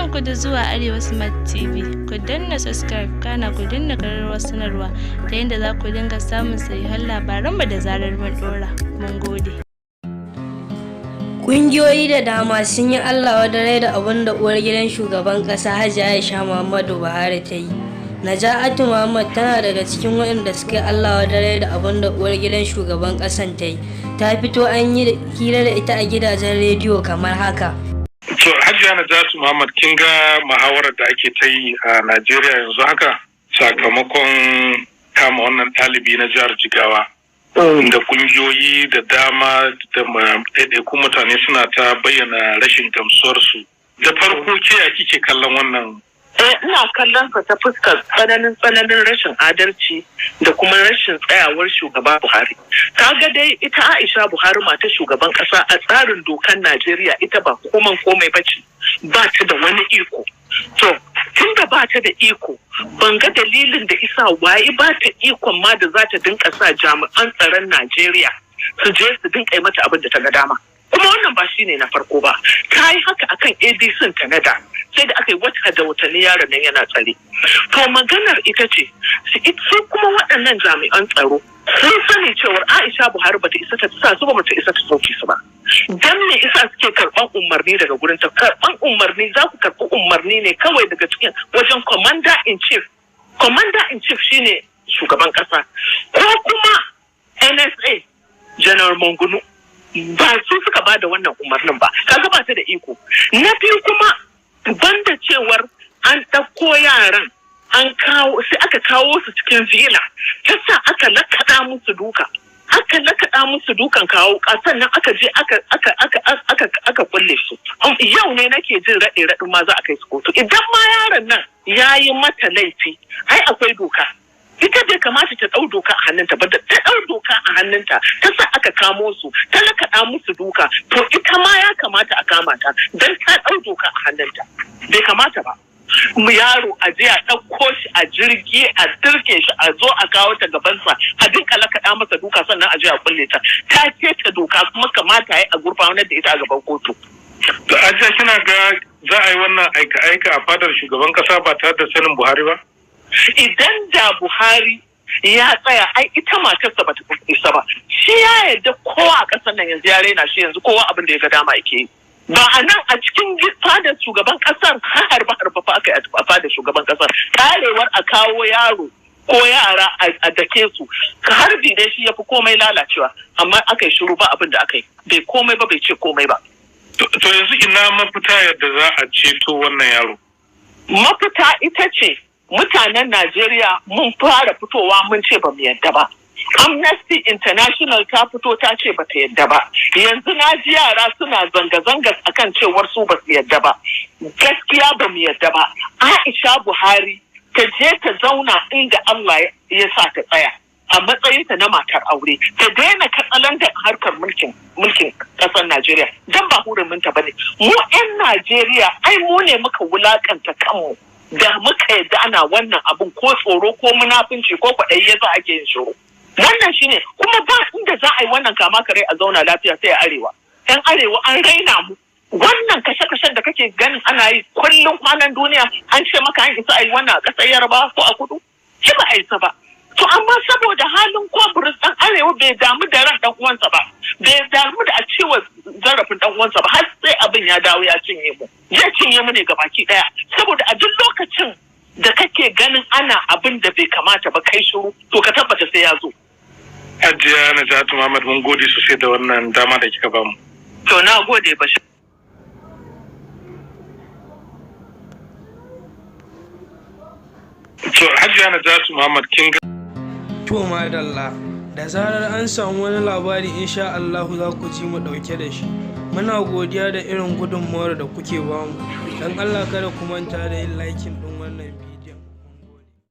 Barkanku da zuwa Arewa Smart TV. Ku danna subscribe, kana ku danna ƙararrawar sanarwa ta yadda za ku dinga samun sahihan labaranmu da zarar mun ɗora. Mun gode. Ƙungiyoyi da dama sun yi Allah wadarai da abin da uwar gidan shugaban ƙasa Hajiya Aisha Muhammadu Buhari ta yi. Naja'atu Muhammad tana daga cikin waɗanda suka yi Allah wadarai da abin da uwar gidan shugaban ƙasan ta yi. Ta fito an yi hira da ita a gidajen rediyo kamar haka. To, Hajiya Najatu Muhammad, kin ga muhawarar da ake ta yi a Najeriya yanzu haka sakamakon kama wannan ɗalibi na jihar Jigawa. Da kungiyoyi da dama da ɗaiɗaikun mutane suna ta bayyana rashin gamsuwarsu. Da farko, ke ya kike kallon wannan? Eh, ina kallon sa ta fuskar tsananin tsananin rashin adalci da kuma rashin tsayawar shugaba Buhari. Kaga dai ita Aisha Buhari, matar shugaban kasa, a tsarin dokan Najeriya ita ba koman komai bace. Ba ta da wani iko. To, tun da ba ta da iko, ban ga dalilin da isa waye ba ta ikon ma da za ta dinka sa jami'an tsaron Najeriya su je su dinka yi mata abin da ta ga dama. Kuma wannan ba shine na farko ba. Ta yi haka akan ADC ta na da, sai da aka yi wata da watanni yaron nan yana tsare. To, maganar ita ce, su kuma waɗannan jami'an tsaro sun sani cewar Aisha Buhari bata isa ta sa su ba, bata isa ta sauke su ba. Dan me isa suke karɓan umarni daga gurin ta? Karɓan umarni, za ku karɓi umarni ne kawai daga cikin wajen commander in chief. Commander in chief shine shugaban ƙasa ko kuma NSA, General Mongunu. Ba su suka ba da wannan umarnin ba, kaga ba ta da iko. Na biyu kuma, banda cewar an ɗauko yaran an kawo, sai aka kawo su cikin villa, ta sa aka lakaɗa musu duka, aka lakaɗa musu dukan kawo, sannan aka je aka kulle su. Yau ne nake jin raɗe raɗin ma za a kai su kotu. Idan ma yaron nan ya yi mata laifi, ai akwai doka. Ita bai kamata ta ɗau doka a hannunta ba. Da ta ɗau doka a hannunta, ta sa aka kamo su, ta lakaɗa musu duka, to ita ma ya kamata a kama ta don ta ɗau doka a hannunta. Bai kamata ba mu yaro a je a ɗauko shi a jirgi, a turke shi, a zo a kawo ta gabansa, a dinka lakaɗa masa duka, sannan a je a kulle ta. Ta keta doka, kuma kamata ya a gurfanar da ita a gaban kotu. To, Hajiya, kina ga za a yi wannan aika-aika a fadar shugaban kasa ba tare da sanin Buhari ba? Idan da Buhari ya tsaya, ai ita matarsa bata isa ba. Shi ya yarda kowa a ƙasar nan yanzu ya raina shi, yanzu kowa abin da ya ga dama yake yi. Ba a nan a cikin fadar shugaban kasar harba harba fa aka yi a fadar shugaban kasar. Karewar a kawo yaro ko yara a dake su, ka harbi dai shi yafi komai lalacewa, amma aka yi shiru, ba abin da aka yi. Bai komai ba, bai ce komai ba. To, yanzu ina mafita yadda za a ceto wannan yaro? Mafita ita ce mutanen Najeriya mun fara fitowa mun ce ba mu yadda ba. Amnesty International ta fito ta ce ba ta yadda ba. Yanzu na ji yara suna zanga-zanga akan cewar su ba su yadda ba. Gaskiya ba mu yadda ba. Aisha Buhari ta je ta zauna inda Allah ya sa ta tsaya. A matsayinta na matar aure, ta daina katsalandan harkar mulkin ƙasar Najeriya. Dan ba huruminta ba ne. Mu 'yan Najeriya ai mu ne muka wulakanta kanmu, da muka yadda ana wannan abun, ko tsoro ko munafunci ko kwaɗayi ya za ake yin shiru. Wannan shine. Kuma ba inda za a yi wannan kama kare a zauna lafiya sai a arewa. Yan arewa an raina mu. Wannan kashe-kashen da kake ganin ana yi kullum kwanan duniya, an ce maka an isa a yi wannan a ƙasar Yarbawa ko a kudu? Shi ba a isa ba. To, amma saboda halin kwaburis, ɗan arewa bai damu da ran ɗan uwansa ba, bai damu da a cewa zarafin ɗan uwansa ba, har sai abin ya dawo ya cinye mu. Zai cinye mu ne gabaki ɗaya, saboda a duk lokacin da kake ganin ana abin da bai kamata ba kai shiru, to ka tabbata sai ya zo. Hajiya Najatu Muhammad, mun gode sosai da wannan dama da kika bamu. To, na gode, Bashir. To, Hajiya Najatu Muhammad, kin ga To madalla, da zarar an samu wani labari, insha Allahu za ku ji mu ɗauke da shi. Muna godiya da irin gudunmawar da kuke bamu. Don Allah kada ku manta da yin liking ɗin.